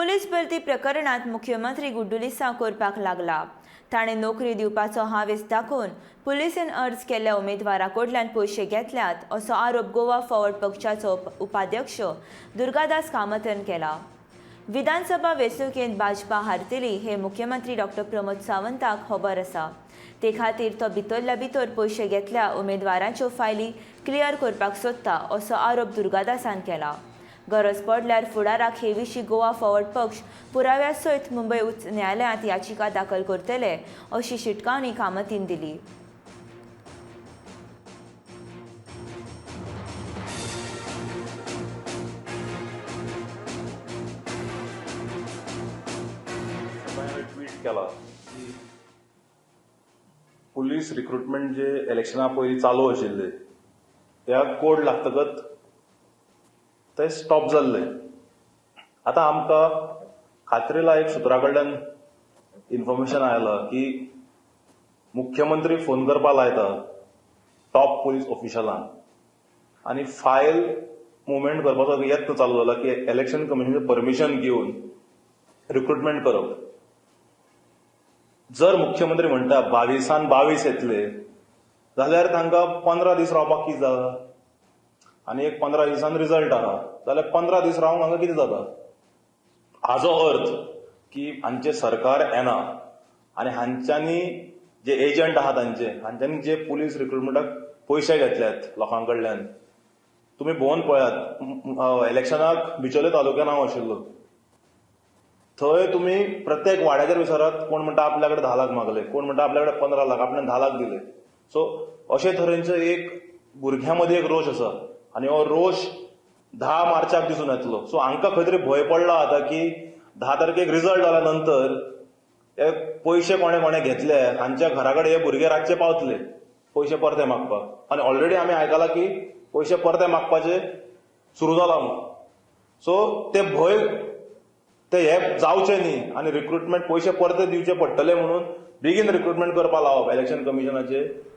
Police भरती प्रकरणात मुख्यमंत्री गुड्डुलिसांव करपाक लागला. ताणें नोकरी दिवपाचो हावेस दाखोवन पुलिसेन अर्ज केल्ल्या उमेदवारा कडल्यान पयशे घेतल्यात असो आरोप गोवा फॉरवर्ड पक्षाचो उपाध्यक्ष दुर्गादास कामतान केला. विधानसभा वेंचणुकेंत भाजपा हारतली हे मुख्यमंत्री डॉक्टर प्रमोद सावंताक खबर आसा. ते खातीर तो भितरल्या भितर पयशे घेतल्या उमेदवारांच्यो फायली क्लियर करपाक सोदता असो आरोप दुर्गादासान केला. गरज पडल्यार फुडाराक हे विशीं गोवा फॉरवर्ड पक्ष पुराव्या सयत मुंबय उच्च न्यायालयांत याचिका दाखल करतले अशी शिटकावणी कामतीन दिली. हांवें ट्वीट केला की पुलीस रिक्रुटमेंट जे इलेक्शना पयलीं चालू आशिल्ले त्या कोड लागतकच ते स्टॉप जाल्ले. आतां आमकां खात्रीलायक सुत्रा कडल्यान इन्फॉर्मेशन आयलां की मुख्यमंत्री फोन करपाक लायता टॉप पुलीस ऑफिशलांक आनी फायल मुवमेंट करपाचो यत्न चालू जाला की इलेक्शन कमिशनाचें परमिशन घेवन रिक्रुटमेंट करप. जर मुख्यमंत्री म्हणटा 22 22 येतले जाल्यार तांकां 15 दीस रावपाक कितें जाता आनी एक 15 दिसान रिजल्ट आहा जाल्यार 15 दीस रावंक हांगा कितें जाता? हाजो अर्थ की हांचें सरकार येना आनी हांच्यांनी जे एजंट आहा तांचे हांच्यांनी जे पुलीस रिक्रुटमेंटाक पयशे घेतल्यात लोकां कडल्यान, तुमी भोंवन पळयात. इलेक्शनाक बिचोले तालुक्यान हांव आशिल्लो, थंय तुमी प्रत्येक वाड्याचेर विचारात, कोण म्हणटा आपल्या कडेन 10 लाख मागले, कोण म्हणटा आपल्या कडेन 15 लाख, आपल्यान 10 लाख दिले. सो अशे तरेचो एक भुरग्यां मदीं एक रोश आसा आनी हो रोश 10 मार्चाक दिसून येतलो. सो हांकां खंय तरी भंय पडला आतां की 10 तारखेक रिजल्ट जाल्या नंतर हे पयशे कोणे कोणे घेतले हांच्या घरा कडेन हे भुरगे रातचे पावतले पयशे परते मागपाक. आनी ऑलरेडी आमी आयकलां की पयशे परते मागपाचे सुरू जाला म्हणून. सो ते भंय ते हे जावचे न्ही आनी रिक्रुटमेंट पयशे परते दिवचे पडटले म्हणून बेगीन रिक्रुटमेंट करपाक लावप इलेक्शन कमिशनाचे.